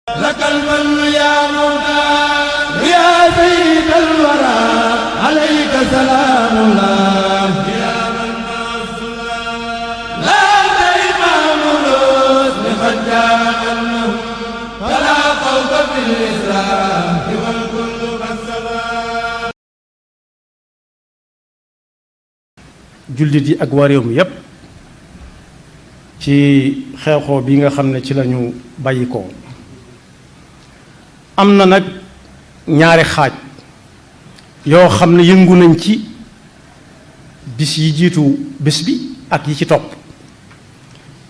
لك المن يا مولا يا سيد الورى عليك سلام الله يا من لا إمام الرسل قد جاءنه فلا خوف في الإسلام والكل قد سلام. jullit yi ak waa réew mi yépp ci xew-xew bi nga xam ne ci lañu bàyyi ko am na nag ñaari xaaj yoo xam ne yëngu nañ ci bis yi jiitu bis bi ak yi ci topp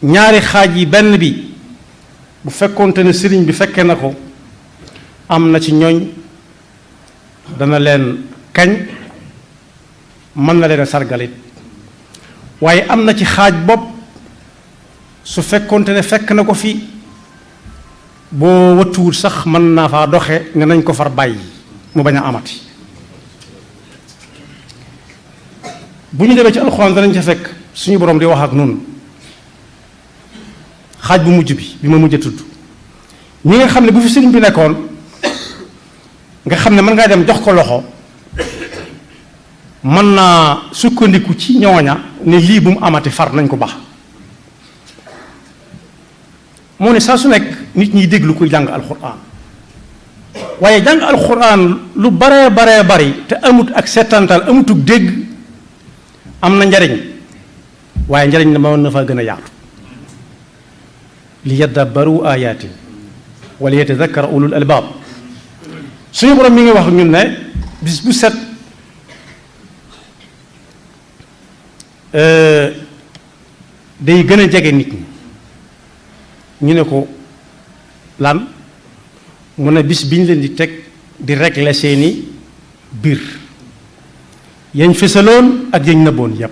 ñaari xaaj yi benn bi bu fekkoonte ne sëriñ bi fekkee na ko am na ci ñooñ dana leen kañ mën na leen sargalit waaye am na ci xaaj bopp su fekkoonte ne fekk na ko fi boo wëttuwul sax mën naa faa doxe ne nañ ko far bàyyi mu bañ a amati bu ñu demee ci alxuraan danañ ca fekk suñu borom di wax ak nun xaaj bu mujj bi ma mujj a tudd ñi nga xam ne bu fi sëriñ bi nekkoon nga xam ne mën ngaa dem jox ko loxo mën naa sukkandiku ci ñooña ne lii bu mu amati far nañ ko baax moo ne saa su nekk nit ñiy déglu kuy jàng alxuraan waaye jàng alxuraan lu baree bari te amut ak setantal amutug dégg am na njariñ waaye njariñ la ma na faa gën a yaatu li yaddabbaru ayaati wala yatadakkara ulul albaab suñu borom mi ngi wax ñun ne bis bu set day gën a jege nit ñi ñu ne ko lan mu ne bis bi ñu leen di teg di régler seeni biir yañ fësaloon ak yañ nëbboon yépp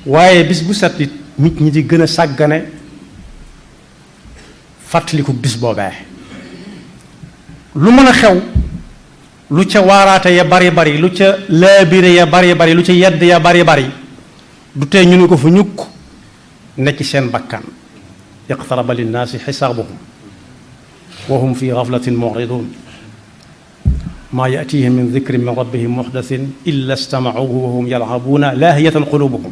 waaye bis bu set it nit ñi di gën a sàggane fàttaliku bis boobee lu mën a xew lu ca waaraate ya bari lu ca laabire ya bari lu ca yedd ya bari du tee ñu ne ko fu ñukk nekk seen bakkan iqtaraba linnaasi xisaabuhum wa hum fi gaflatin muridun maa yatihim min dikrin min rabbihim muxdasin illa stamacuhu wa hum yalcabuuna laahiyatan qulubuhum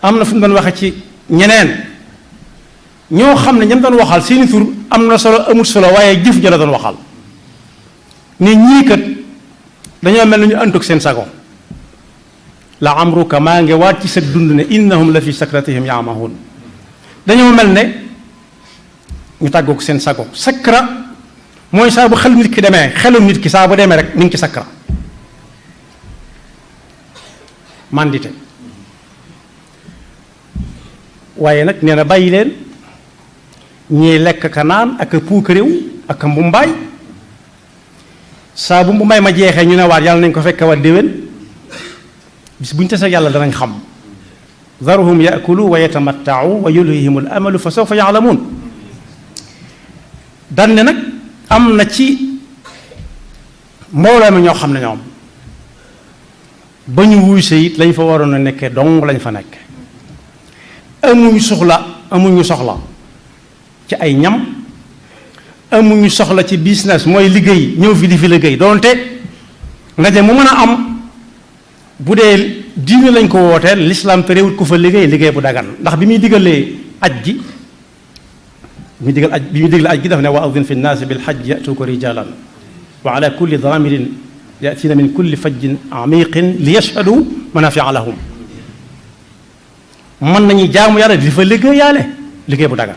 am na fu mu doon waxe ci ñeneen ñoo xam ne ñam doon waxal seeni tur am na solo amul solo waaye jëf ja la doon waxal ne ñii kat dañoo mel ni ñu àntug seen sago la amruka maa ngi waat ci sa dund ne innahum la fi sakratihim yaamahun dañoo mel ne ñu tàggoog seen sago sakra mooy saa bu xel nit ki demee xelum nit ki saa bu demee rek mi ngi ci sakra mandite waaye nag nee na bàyyi leen ñiy lekk ka naan ak a puuk réew ak a mbumbaay saa bu mbumbaay ma jeexee ñu ne waat yàlla nañ ko fekk waat déwén bis bu ñu tasee yàlla danañ xam daruhum yakulu wa yatamattau wa yulhihim al amalu fa sawfa yaalamuun dan ne nag am na ci mbooloo mi ñoo xam ne ñoom ba ñu wuy sa it lañ fa waroon a nekkee dong lañ fa nekk amuñu soxla ci ay ñam amuñu soxla ci business mooy liggéey ñëw fi di fi liggéey doonte ndaje mu mën a am bu dee diine lañ ko wooteel lislaam te réewut ko fa liggéey bu dagan ndax bi muy digalee aj gi bi muy digal aj gi daf ne wa adin fi nnaasi bil hajji yatuuka rijalan wa ala kulli daamirin yatina min kulli fajjin amiqin li yashhadu manafia lahum mën nañu jaamu yàlla di fa liggéey bu dagan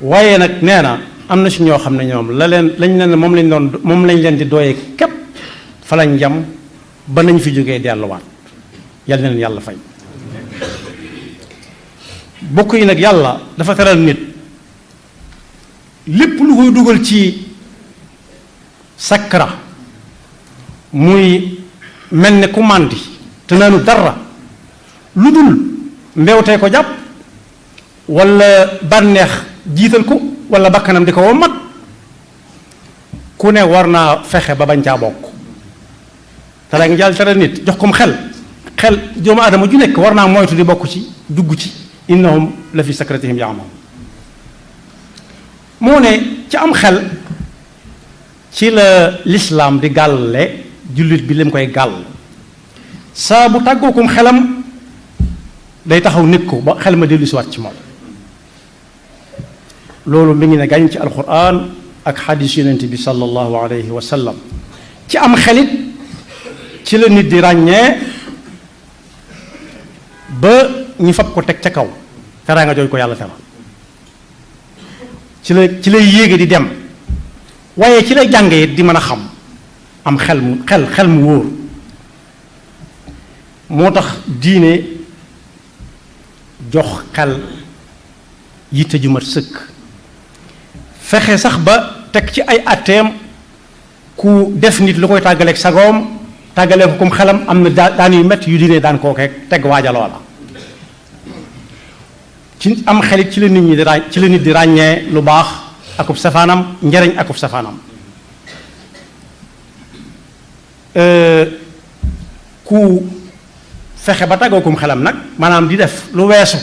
waaye nag nee na am na si ñoo xam ne ñoom lañ leen moom lañ leen di dooyee képp fa lañ jam ba nañ fi jógee delluwaat yal na leen yàlla fay bokk yi nag yàlla dafa teral nit lépp lu koy dugal ci sakra muy mel ne ku màndi te naanu dara lu dul mbewtee ko jàpp walla bànneex jiital ko walla bakkanam di ko wommat ku ne war naa fexe ba bañ caa bokk te la nga jàll tere nit jox kom xel doomu aadama ju nekk war naa moytu di bokk ci dugg ci innahum la fi sakratihim yaamaun moo ne ci am xel ci la lislaam di gàlle jullit bi lim koy gàll saa bu tàggookum xelam day taxaw nekk ko ba xel ma dellu si waat ci moom loolu mi ngi ne gàñ ci alquran ak xadis yonent bi sallallahu alayhi wa sallam ci am xelit ci la nit di ràññee ba ñu fab ko teg ca kaw teraa nga jooy ko yàlla teral ci lay yéege di dem waaye ci lay jànge it di mën a xam am xel mu wóor moo tax diine jox xel yitte ju mat sëkk fexe sax ba teg ci ay atteem ku def nit lu koy tàggaleeg sagoom tàggalee ko comme xelam am na daan yu métti yu diine daan koo teg waaja loola ci am xelit ci la nit di ràññee lu baax akub safaanam njariñ akub safaanam ku fexe ba tàggoo kum xelam nag maanaam di def lu weesu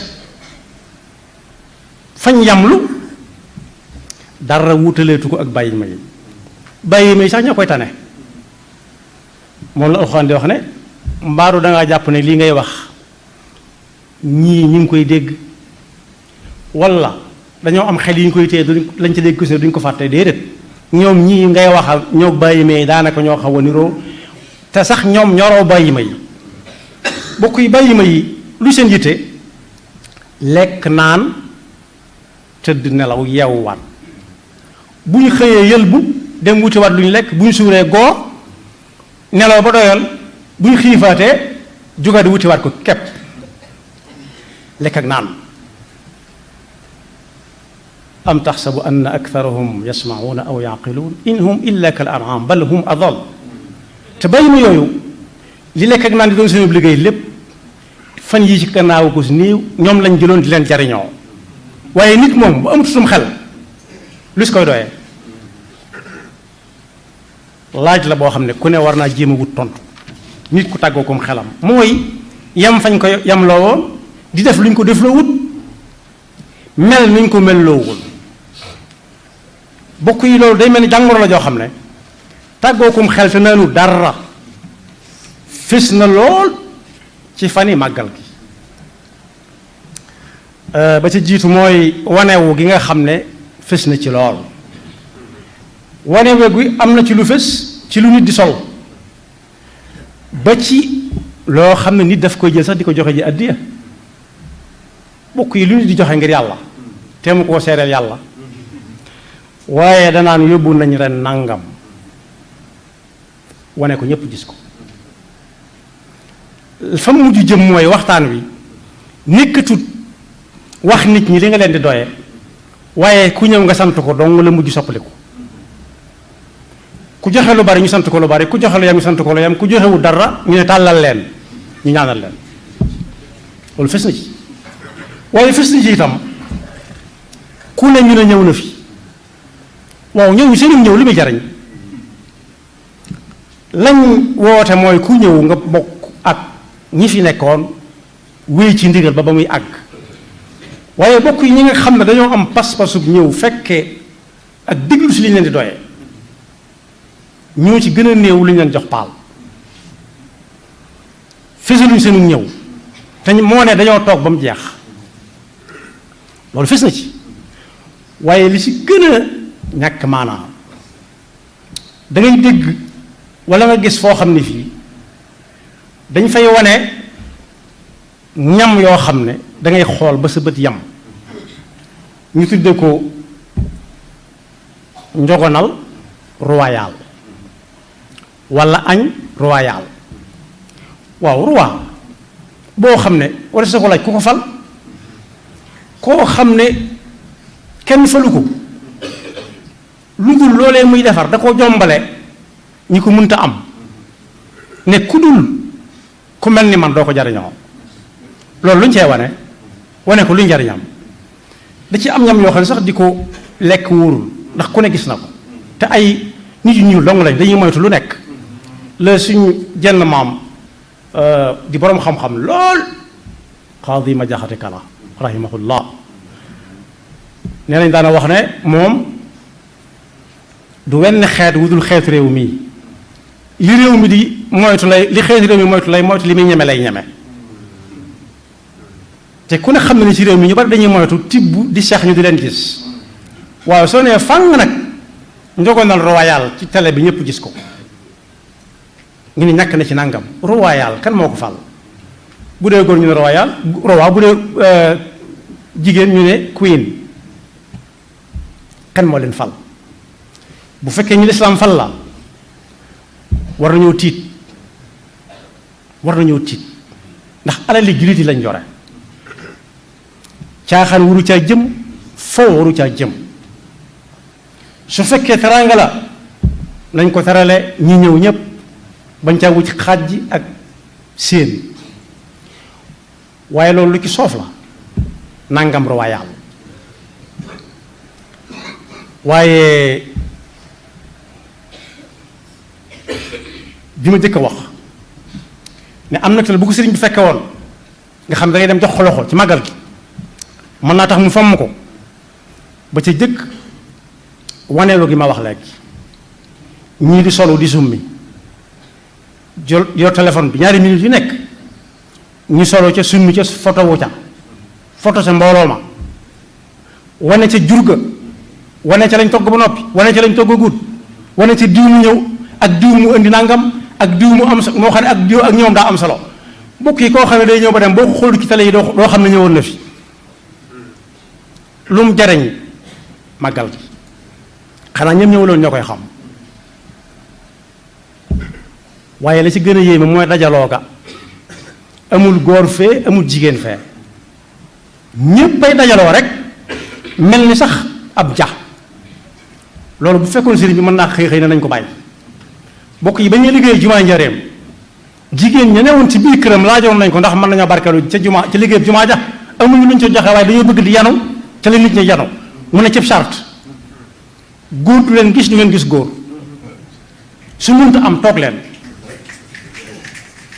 fañ yamlu dara wutaleetu ko ak bàyyi ma yi sax ñoo koy tane moom la alxuraan di wax ne mbaaru dangaa jàpp ne lii ngay wax ñii ñu ngi koy dégg walla dañoo am xel yi ñu koy téye lañ ca dégg gis ne duñ ko fàtte déedéet ñoom ñii ngay waxal ñoo bàyyi ma yi daanaka ñoo xaw a niroo te sax ñoom ñoroo bàyyi ma yi bokk yi bàyyi ma yi lu seen yitte lekk naan tëdd nelaw yeewuwaat bu ñu xëyee yëlbu dem wutiwaat lu ñu lekk bu ñu suuree goor nelaw ba doyal bu ñu xiifaatee jógaat wutiwaat ko kepp lekk ak naan am taxsabu anna aktharahum yasmauna aw yaqiluun in hum illa kal an'am bal hum adal te bàyyi ma yooyu li lekk ak naan di doon seen liggéey lépp fan yii ci gannaaw ko si néew ñoom lañ jëloon di leen jariñoo waaye nit moom bu amut sum xel lu si koy doyee laaj la boo xam ne ku ne war naa jéem a wut tontu nit ku tàggoo kom xelam mooy yam fañ ko yam loo woon di def luñ ko def loo wut mel nuñ ko mel loowul bokk yi loolu day mel ni jàngoro la joo xam ne tàggoo kom xel te naanu dara fis na lool ci fani màggal gi ba ca jiitu mooy wanewu gi nga xam ne fis na ci lool wanewu gi am na ci lu fis ci lu nit di sol ba ci loo xam ne nit daf koy jël sax di ko joxe ji addiya bokk yi lu nit di joxe ngir yàlla te mu koo seereel yàlla waaye danaan yóbbu nañ ren nangam wane ko ñépp gis ko fa mu mujj jëm mooy waxtaan wi nekkatut wax nit ñi li nga leen di doye waaye ku ñëw nga sant ko dong la mujj soppaliku ku joxe lu bari ñu sant ko lu bari ku joxe lu yam ñu sant ko lu yam ku joxewu dara ñu ne tàllal leen ñu ñaanal leen loolu fes na ci waaye fes na ci itam ku ne ñu ne ñëw na fi waaw ñëw ñu seen ñëw li muy jariñ lañ woote mooy ku ñëw nga bokk ak ñi fi nekkoon wéy ci ndigal ba muy àgg waaye bokk yi ñi nga xam ne dañoo am pas-pasub ñëw fekkee ak diglu si li ñu leen di doyee ñoo ci gën a néew lu ñu leen jox paal fesaluñ seenu ñëw te moo ne dañoo toog ba mu jeex loolu fes na ci waaye li ci gën a ñàkk maanaam da ngay dégg walla nga gis foo xam ne fii dañ fay wane ñam yoo xam ne dangay xool ba sa bët yam ñu tudde ko njogonal royal walla añ royal waaw roi boo xam ne walla sa ko laaj ku ko fal koo xam ne kenn falu ko lu dul loolee muy defar da ko jombale ñi ko mënta am ne ku dul ku mel ni man doo ko jariñoo loolu lu ñu cee wane ko lu ñu jariñam da ci am ñam yoo xam ne sax di ko lekk wóorul ndax ku ne gis na ko te ay nit yu ñuul dong lañ dañuy moytu lu nekk la suñu jenn maam di boroom xam-xam lool Xaadi ma jaxate kala rahimahullah nee nañ daana wax ne moom du wenn xeet wu dul xeetu réew mii li réew mi di moytu lay li xeetu réew mi moytu li muy ñeme lay ñeme te ku ne xam na ni ci réew mi ñu bari dañuy moytu tibb di seex ñu di leen gis waaye soo nee fang nag njogonal royal ci télé bi ñëpp gis ko ñu ni ñàkk na ci nangam royal kan moo ko fal bu dee góor ñu ne royal roi bu dee jigéen ñu ne queen kan moo leen fal bu fekkee ñu lislaam fal la war nañoo tiit ndax alali jullit yi lañ yore caaxaan waru caa jëm foo waru caa jëm su fekkee teraanga la nañ ko terale ñi ñëw ñépp bañ caa wucc xaaj ji ak séen waaye loolu lu ci soof la nangam royal waaye bi ma jëkk a wax ne am na tal bu ko sëriñ bi fekke woon nga xam da ngay dem jox ko loxo ci màggal gi mën naa tax mu fomm ko ba ca jëkk waneelu gi ma wax léegi ñii di solu di summi jël yor téléphone bi ñaari minutes yu nekk ñu solo ca summi ca photo wu ca photo sa mbooloo ma wane ca jurga wane ca lañ togg ba noppi wane ca lañ togg a guut wane ca diw mu ñëw ak diw mu indi nangam ak diw mu am moo xam ne ak diw ak ñoom daa am solo mbokk yi koo xam ne day ñëw ba dem boo ko xool ci télé yi doo xam ne ñëwoon na fi lu mu jariñ màggal gi xanaa ñoom ñëwuloon ñoo koy xam waaye la ci gën a yéeme mooy dajaloo ga amul góor fee amul jigéen fee ñéppay dajaloo rek mel ni sax ab ja loolu bu fekkoon sëriñ bi mën naa xëy na nañ ko bàyyi bokk yi ba ñuy liggéey jumaa njareem jigéen ña newoon ci biir këram laajoon nañ ko ndax mën nañoo barkeelu ca jumaa ca liggéey jumaa ja amuñu luñ ca joxe waaye dañoo bëgg di yanu ca la nit ñi yanu mu ne cëb charte góor du leen gis du leen gis góor su mënta am toog leen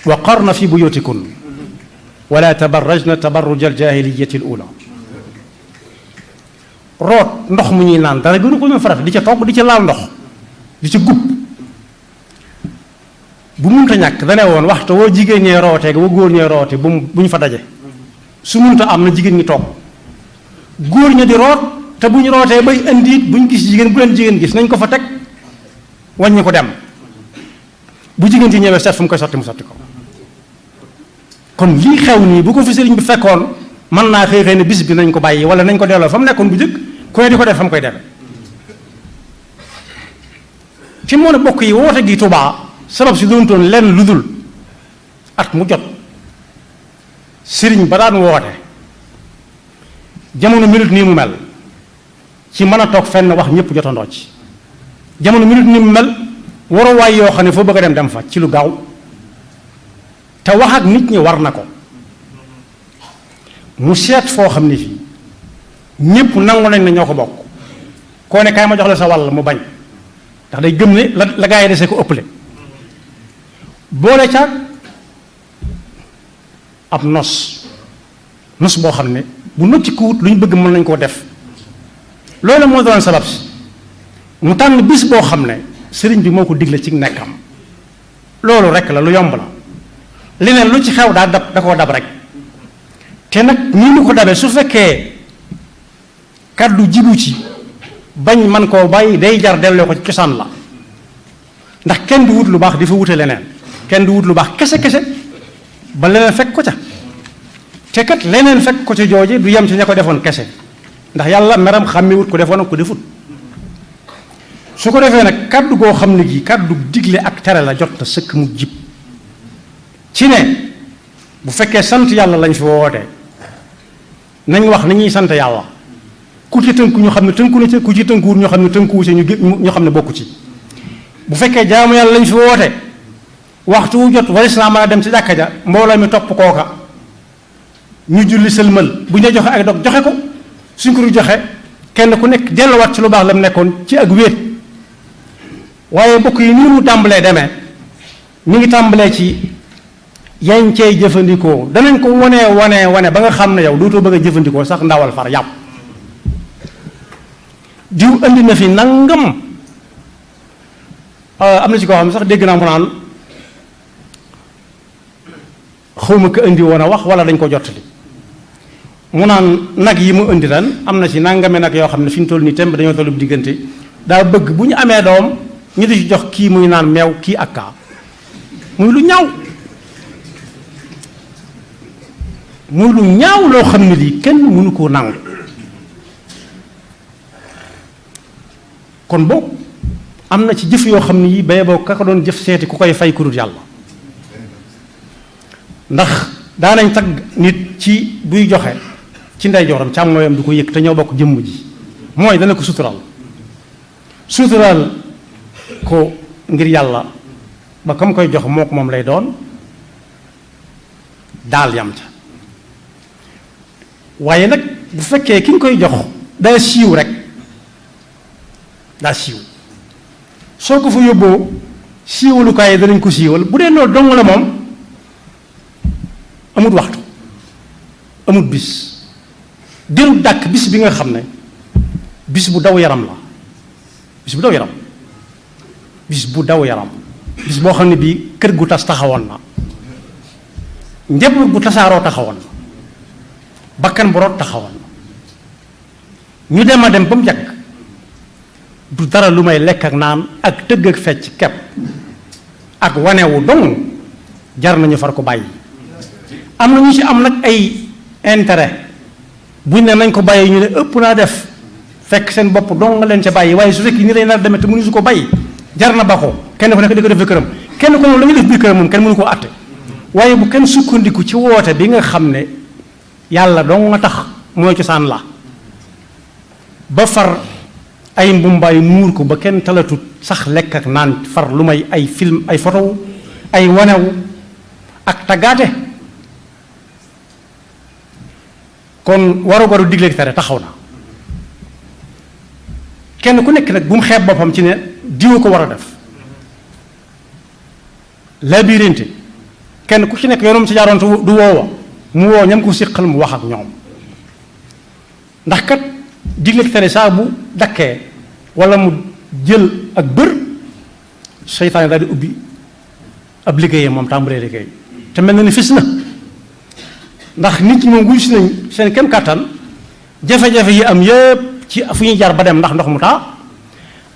wa qarna fi buyutikun wala tabarrajna tabarruj aljahiliyati alula root ndox mu ñuy naan dara gënu ko ñu farat di ca togg di ca laal ndox di ca gub bu munta ñàkk dane woon waxtu woo jigéen ñee rootee ba góor ñee roote bu ñu fa daje su munta am na jigéen ñi toog góor ña di root te bu ñu rootee bay indi it bu ñu gis jigéen bu leen jigéen gis nañ ko fa teg wàññi ko dem bu jigéen ci ñëwee seet fu mu koy sotti mu sotti ko kon lii xew nii bu ko fi sëriñ bi fekkoon mën naa xëy ne bis bi nañ ko bàyyi wala nañ ko delloo fa mu nekkoon bu jëkk ku ne di ko def fa mu koy defe fi moo ne bokk yi woote gi Tuubaa sabab si doontoon lenn lu dul at mu jot sëriñ ba daan woote jamono minute nii mu mel ci mën a toog fenn wax ñëpp jotandoo ci jamono minute nii mu mel waruwaay yoo xam ne foo bëgg a dem fa ci lu gaaw te wax ak nit ñi war na ko mu seet foo xam ne fii ñëpp nangu nañ ne ñoo ko bokk koo ne kaay ma jox la sa wàll mu bañ ndax day gëm ne la gaa yi desee ko ëpple boole caag ab nos boo xam ne bu nocci ko wut lu ñu bëgg mën nañ koo def loolu moo doon sabab si mu tànn bis boo xam ne sëriñ bi moo ko digle ci nekkam loolu rek la lu yomb la leneen lu ci xew daa koo dab rek te nag nii mu ko dabee su fekkee kàddu jibu ci bañ man koo bàyyi day jar delloo ko ci cosaan la ndax kenn du wut lu baax di fa wute leneen kenn du wut lu baax kese ba leneen fekk ko ca te kat leneen fekk ko ca jooje du yem ci ña ko defoon kese ndax yàlla meram xàmmiwut ko defoon ak ko defut su ko defee nag kàddu goo xam ne gi kàddu digle ak tere la jot na sëkk mu jib ci ne bu fekkee sant yàlla lañ fi woote nañ wax ni ñuy sant yàlla ku ci tënku ñu xam ne tënku na ci ku ci tënkuwut ñu xam ne tënkuwu ci ñu xam ne bokku ci bu fekkee jaamu yàlla lañ fi woote waxtu wu jot waris naa mën a dem ci jàkka ja mbooloo mi topp kooka ñu julli sëlmal bu ñu joxe ay dog joxe ko suñ ko du joxe kenn ku nekk delluwaat ci lu baax la mu nekkoon ci ak wéet waaye bokk yi nii mu tàmbalee demee mi ngi tàmbalee ci yañ cey jëfandikoo danañ ko wane ba nga xam ne yow dootoo bëgg a jëfandikoo sax ndawal far yàpp diw andi na fi nangam am na ci koo xam sax dégg naa mu naan xawma ko indi woon a wax wala dañ ko jottali mu naan nag yi mu indi ren am na ci nangame nag yoo xam ne fi ñu toll nii temb dañoo tollu diggante daa bëgg bu ñu amee doom ñu di ci jox kii muy naan meew kii ak kaa muy lu ñaaw loo xam ne lii kenn mënu koo nangu kon boog am na ci jëf yoo xam ne yi bay boo ka ko doon jëf seeti ku koy fay ku dul yàlla ndax daanañ tagg nit ci buy joxe ci ndeyjooram càmmooyam du ko yëg te ñoo bokk jëmm ji mooy dana ko sutural ko ngir yàlla ba kam koy jox moo ko moom lay doon daal yam ca waaye nag bu fekkee ki nga koy jox daa siiw rek daa siiw soo ko fa yóbboo siiwalukaay yi danañ ko siiwal bu dee loolu dong la moom amut waxtu amut bis diru dàkk bis bi nga xam ne bis bu daw yaram la bis bu daw yaram bis bu daw yaram bis boo xam ne bii kër gu tas taxawoon na njaboot gu tasaaroo taxawoon na bakkan bu root taxawoon na ñu dem a dem ba mu yàgg du dara lu may lekk ak naan ak tëgg ak fecc kepp ak wanewu dong jar nañu far ko bàyyi am na ñu ci am nag ay intérêt buñ ne nañ ko bàyyi ñu ne ëpp naa def fekk seen bopp dong nga leen ca bàyyi waaye su fekkee ni lay nar demee te mënu su ko bàyyi jar na ba ko kenn ku nekk di ko defee këram kenn ku ne la muy def biir këram moom kenn mënu koo àtte waaye bu kenn sukkandiku ci woote bi nga xam ne yàlla dong nga tax mooy cosaan la ba far ay mbumbaay muur ko ba kenn talatut sax lekk ak naan far lu may ay film ay photo ay wanewu ak taggaate kon waru digleeg tere taxaw na kenn ku nekk nag bu mu xeeb boppam ci ne diwa ko war a def labirinte kenn ku ci nekk yoonum ci jaaroon du woowa mu woo ñam ko siqal mu wax ak ñoom ndax kat digleeg tere saa bu dakkee wala mu jël ak bër seytaane daal di ubbi ab liggéeyam moom tàmbalee liggéey te mel na ni fis na ndax nit ñi moom wuy si nañ seen kem kàttan jafe-jafe yi am yépp ci fu ñuy jaar ba dem ndax ndox mu taa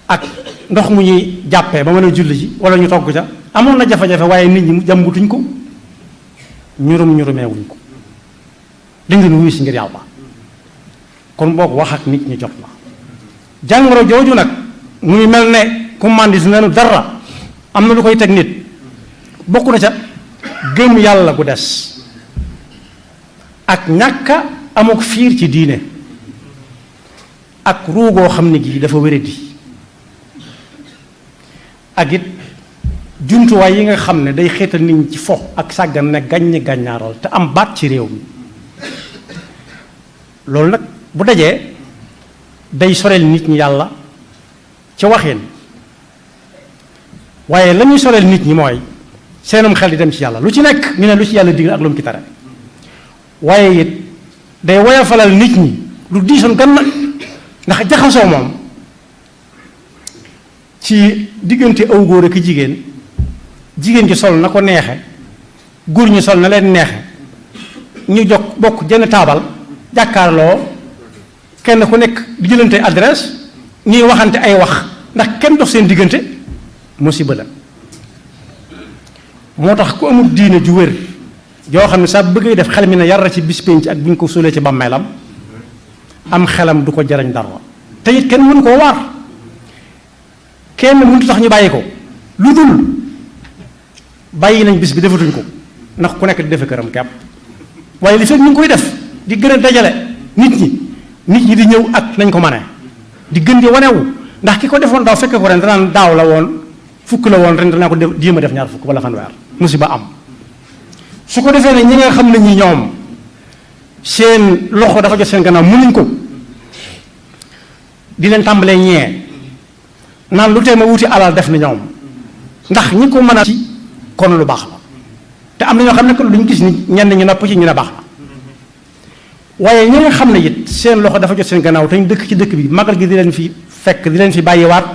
ak ndox mu ñuy jàppee ba mën a julli ji wala ñu togg ca amoon na jafe-jafe waaye nit ñi jàmbutuñ ko ñurumeewuñ ko dañ leen wuy si ngir yàlla kon boog wax ak nit ñi jot na jàngoro jooju nag muy mel ne commandis nenu dara am na lu koy teg nit bokk na ca gëm yàlla gu des ak ñàkka amuk fiir ci diine ak ruugoo xam ne gii dafa wéradi ak it jumtuwaay yi nga xam ne day xeetal nit ñi ci fo ak sàggan ne gàññi gàññaaral te am baat ci réew mi loolu nag bu dajee day soreel nit ñi yàlla ca waxeen waaye la ñuy soreel nit ñi mooy seenum xel di dem ci yàlla lu ci nekk ñu ne lu ci yàlla digal ak lu mu ci tere waaye it day woyofalal nit ñi lu diisoon gan na ndax jaxasoo moom ci diggante aw góor ak jigéen ji sol na ko neexe góor ñi sol na leen neexe ñu jokk bokk jenn taabal jàkkaarloo kenn ku nekk di jëlante adresse ñuy waxante ay wax ndax kenn dox seen diggante musiba la moo tax ku amul diine ju wér joo xam ne saa bëggee def xel mi ne yar ci bis penc ak bu ñu ko suulee ci bàmmeelam am xelam du ko jariñ dara te it kenn mënu koo waar kenn mënut tax ñu bàyyi ko lu dul bàyyi nañ bis bi defatuñ ko ndax ku nekk di defe këram kepp waaye li fekk ñu ngi koy def di gën a dajale nit ñi di ñëw ak nañ ko mane di gën di wanewu ndax ki ko defoon daaw fekke ko ren danaan daaw la woon fukk la woon ren danaa ko jéem a def ñaar fukk wala fanweer musiba am su ko defee ne ñi nga xam ne ñi ñoom seen loxo dafa jot seen gannaaw mënuñ ko di leen tàmbalee ñee naan lu tee ma wuti alal def ni ñoom ndax ñi ko mën a ci kon lu baax la te am na ñoo xam ne que duñ gis ni ñenn ñu nopp ci ñu ne baax na waaye ñi nga xam ne it seen loxo dafa jot seen gannaaw te ñu dëkk ci dëkk bi magal gi di leen fi fekk di leen fi bàyyiwaat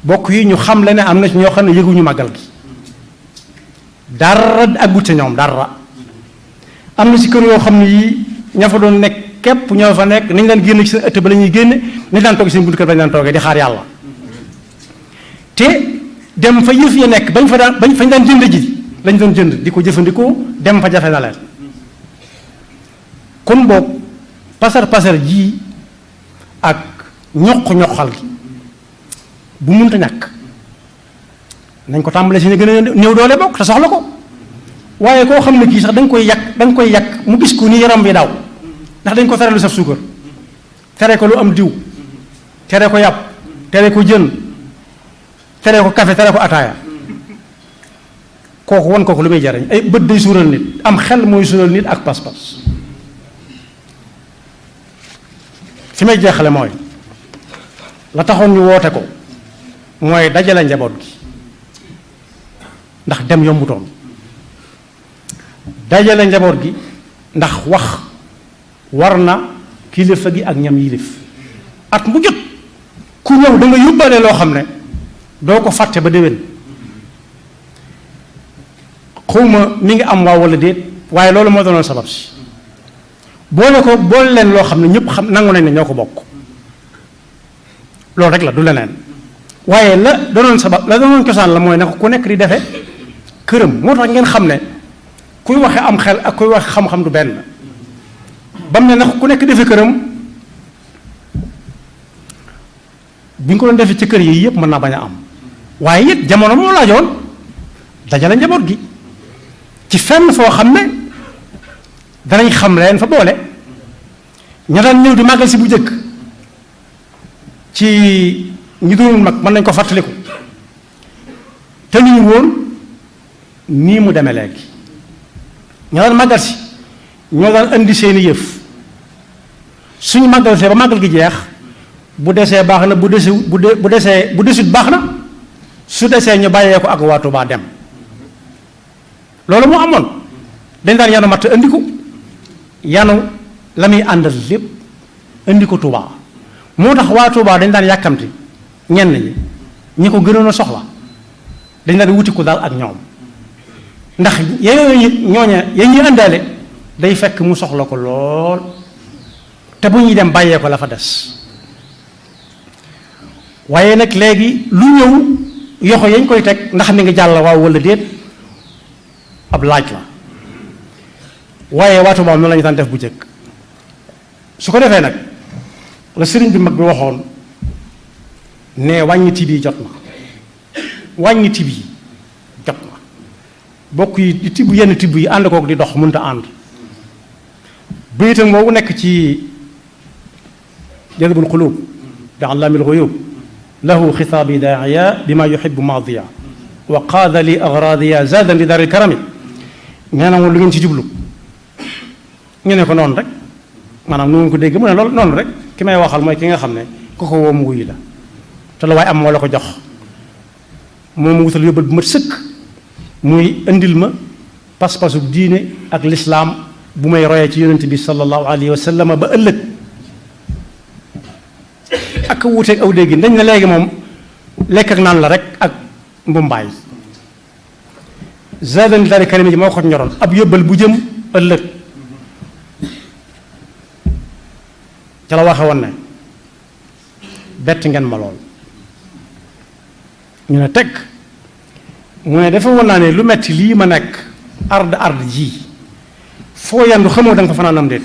bokk yi ñu xam le ne am na ci ñoo xam ne yëguñu magal gi dara aggut ca ñoom dara. am na ci kër yoo xam ne yii ña fa doon nekk képp ñoo fa nekk nañ daan génn ci seen ëtt ba la ñuy génne nañ daan toog seen buntu kër bañ daan toogee di xaar yàlla te dem fa yëf ya nekk bañ fañ daan jënd ji lañ doon jënd di ko jëfandikoo dem fa jafe na leen kon boog pasar ji ak ñoq-ñoqal gi bu munta ñàkk nañ ko tàmbalee si ne gën a néew doole bokk te soxla ko waaye koo xam ne kii sax da nga koy yàq mu gis ko ni yaram bi daw ndax dañ ko tere lu saf suukar tere ko lu am diw tere ko yàpp tere ko jën tere ko café tere ko ataaya kooku wan kooku lu muy jariñ ay bët day suural nit am xel mooy suural nit ak pas-pas fi may jeexale mooy la taxoon ñu woote ko mooy dajale njaboot gi ndax dem yombutoon dajale njaboot gi ndax wax war na kilifa gi ak ñam yilif at mu jot ku ñëw da nga yóbbaale loo xam ne doo ko fàtte ba déwén xawma mi ngi am waaw wala déet waaye loolu moo doonoon sabab si boole leen loo xam ne ñëpp xam nangu nañ ne ñoo ko bokk loolu rek la du leneen waaye la doonoon cosaan la mooy na ko ku nekk di defe këram moo tax ngeen xam ne kuy waxe am xel ak kuy waxe xam-xam du benn bam ne na ku nekk defe këram bi ñu ko doon defe ci kër yi yëpp mën naa bañ a am waaye it jamono moo laajoon dajale njaboot gi ci fenn foo xam ne danañ xam leen fa boole ña daan ñëw di màggal si bu jëkk ci ñi doonul mag mën nañ ko fàttaliku te ñu woon nii mu demee léegi ña daan màggal si ñoo daan indi seeni yëf suñu màggal see ba màggal gi jeex bu desee baax na bu desut baax na su desee ñu bàyyee ko ak waa Tuubaa dem loolu moo amoon dañ daan yanu matt indi ko yanu la muy àndal lépp indi ko Tuubaa moo tax waa Tuubaa dañ daan yàkkamti ñenn ñi ko gënoon a soxla dañ daan wuti ko daal ak ñoom ndax yeneen ñooña ya ñuy àndaale day fekk mu soxla ko lool te bu ñuy dem bàyyee ko la fa des waaye nag léegi lu ñëw yoxo yañ koy teg ndax mi ngi jàll waaw wala déet ab laaj la waaye waa Tuubaa noonu la ñu daan def bu jëkk su ko defee nag la sëriñ bi mag bi waxoon ne wàññi tibb yi jot na wàññi tibb yi jot na bokk yi di tibb yenn tibb yi ànd kook di dox mënta ànd bayitam boobu nekk ci jadbul xuluub bi allaamil xuyuub lahu xitaabi daaiya bi ma yuxibu maadiya wa qaada li agradiya zaadan li daaril karami nee na moom lu ngeen ci jublu ñu ne ko noonu rek maanaam nu ngeen ko dégg mu ne loolu noonu rek ki may waxal mooy ki nga xam ne ku ko woo mu wuyu la te la waaye am moo la ko jox moom mu wutal yóbbal bu mat sëkk muy indil ma pas-pasu diine ak lislaam bu may royee ci yonent bi sallallahu alayhi wa sallam ba ëllëg ak wuuteeg aw dégg dañ ne léegi moom lekk ak naan la rek ak mbumbaay zadan li daari karimi ji moo ko ñoroon ab yóbbal bu jëm ëllëg ca la waxe woon ne bett ngeen ma lool ñu ne teg mu ne dafa woon naa ne lu metti lii ma nekk ard ji foo yandu xamoo da nga fa fanaan am déet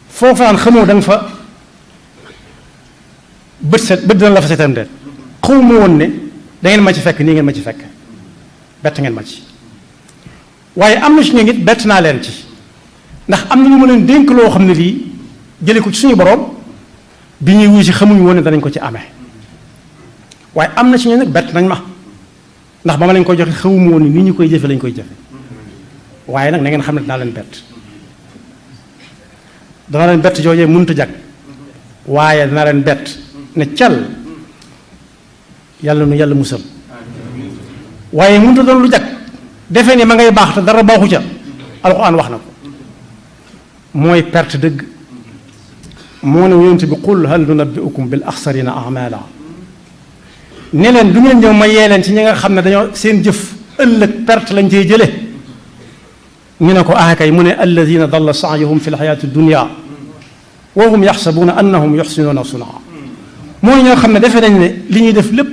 foo fanaan xamoo da nga fa bët dina la fa seetam déet xaw ma woon ne da ngeen ma ci fekk nii ngeen ma ci fekk bett ngeen ma ci waaye am na ci ñoom it bett naa leen ci ndax am na ñu ma leen dénk loo xam ne lii jële ko ci suñu borom bi ñuy wuy si xamuñu woon ne danañ ko ci amee waaye am na ci ñoom nag bett nañ ma ndax ba ma leen koy joxe xawuma woon ni ñu koy jëfe lañ koy jëfe waaye nag na ngeen xam ne dinaa leen bett dana leen bett joojee mënut a jag waaye dana leen bett ne cal yàlla nu yàlla musal waaye mënut a doon lu jag defee ne ma ngay baax te dara baaxu ca alxuraan wax na ko mooy perte dëgg moo ne yonent bi qul hal nunabbi'ukum bil axsarina a'mala ne leen du ngeen ñëw ma yee leen ci ñi nga xam ne dañoo seen jëf ëllëg perte lañ cey jële ñu ne ko kay mu ne alladina dalla saayuhum fi lxayaati dunia wa hum yaxsabuuna annahum yuxsinuuna sunaa mooy ñoo xam ne defee nañ ne li ñuy def lépp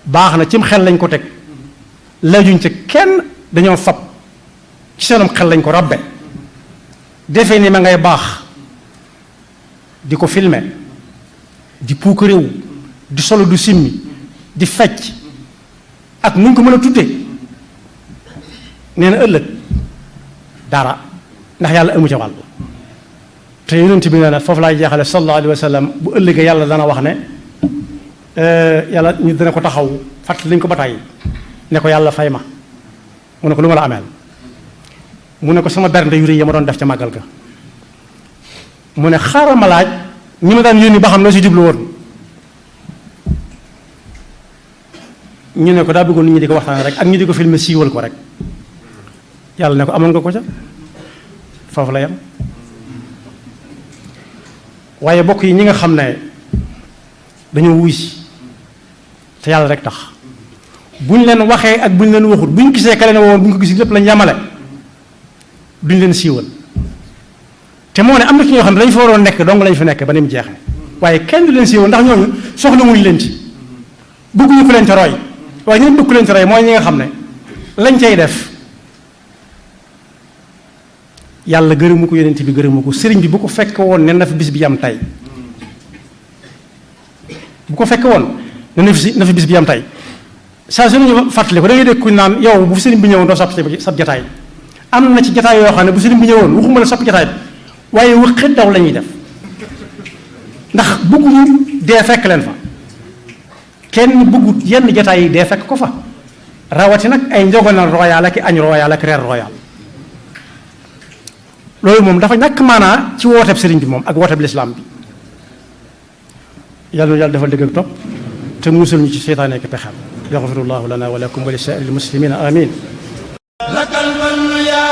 baax na cim xel lañ ko teg lajuñ ca kenn dañoo fab ci seenum xel lañ ko rabbe defee ni ma ngay baax di ko filmer di puukaréewu di solo du simmi di fecc ak nuñ ko mën a tuddee nee na ëllëg dara ndax yàlla amu ca wàll te yonent bi nee na foofu laay jeexale sallallahu alayhi wa sallam bu ëllëgee yàlla dana wax ne yàlla ñu dana ko taxaw fàttali lañ ko ba tàyyi ne ko yàlla fay ma mu ne ko lu ma la ameel mu ne ko sama bernde yu rëy ya ma doon def ca màggal ga mu ne xaaral ma laaj ñi ma daan yónni ba xam ne si jublu woon ñu ne ko daa bëggoon nit ñi di ko waxtaan rek ak ñu di ko filmer siiwal ko rek yàlla ne ko amoon nga ko ca foofu la yam waaye bokk yi ñi nga xam ne dañoo wuy si te yàlla rek tax buñ leen waxee ak buñ leen waxut buñ gisee ka leen woon buñ ko gis lépp lañ yamale duñ leen siiwal te moo ne am na ci ñoo xam ne dañ fa waroon nekk dong lañ fa nekk ba ni mu jeexee waaye kenn du leen siiwal ndax ñooñu soxla wuñ leen ci bëgguñu ko leen ca roy waaye ñun bëgg leen ca roy mooy ñi nga xam ne lañ cay def yàlla gërëmu ko yonent bi gërëmu ko sëriñ bi bu ko fekk woon ne na fi bis bi yam tey bu ko fekk woon ne na fi bis bi yam tey saa su ñu fàttali ko da ngay dégg kuñ naan yow bu sëriñ bi ñëwoon doo sab jataay am na ci jataay yoo xam ne bu sëriñ bi ñëwoon waxuma la sab jataay waaye wëqit daw la ñuy def ndax bëgguñu dee fekk leen fa kenn bëggut yenn jataay yi dee fekk ko fa rawati nag ay njogonal royal ak añ royal ak reer royal loolu moom dafa ñàkk maanaa ci wooteeb sëriñ bi moom ak wooteeb lislaam bi yàlla na yàlla defal dëgg ak topp te musul ñu ci seytaane ak pexeem yaxfirullahu lana wa lakum wa li saa'iril muslimina amin lakal man ya